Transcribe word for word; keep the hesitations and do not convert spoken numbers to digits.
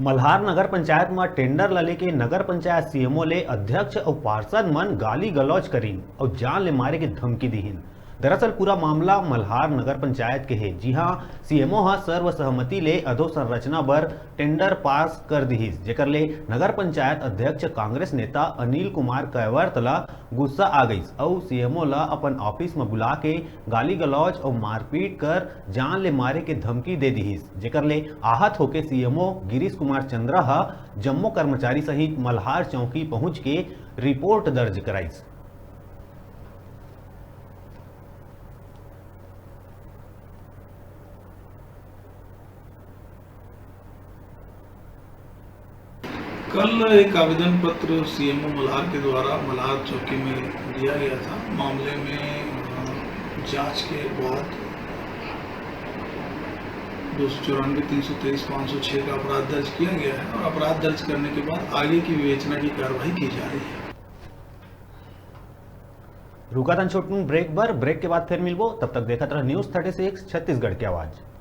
मल्हार नगर पंचायत म टेंडर ल लेके नगर पंचायत सीएमओ ले अध्यक्ष अउ पार्षद मन गाली गलौज करिन अउ जान ले मारे के धमकी दिहिन। दरअसल पूरा मामला मल्हार नगर पंचायत के हे, जिहां सीएमओ ह सर्वसहमति ले अधोसंरचना बर टेंडर पास कर दिहिस, जेकर ले नगर पंचायत अध्यक्ष कांग्रेस नेता अनिल कुमार कैवर्त ल गुस्सा आ गइस अउ सीएमओ ल अपन ऑफिस म बुला के गाली गलौज अउ मारपीट कर जान ले मारे के धमकी दे दिहिस, जेकर ले आहत होके सीएमओ गिरीश कुमार चंद्रा ह जम्मो कर्मचारी सहित मल्हार चौकी पहुंच के रिपोर्ट दर्ज कराइस। कल एक आवेदन पत्र सीएमओ मल्हार के द्वारा मल्हार चौकी में दिया गया था। मामले में, अ, जांच के बाद दो सौ चौरानवे, तीन सौ तेईस, पाँच सौ छः का अपराध दर्ज किया गया है और अपराध दर्ज करने के बाद आगे की विवेचना की कार्रवाई की जा रही है। रुकत हन छोटकुन ब्रेक बर, ब्रेक के बाद फिर मिलबो। तब तक देखत रह न्यूज़ थर्टी सिक्स छत्तीसगढ़ की आवाज़।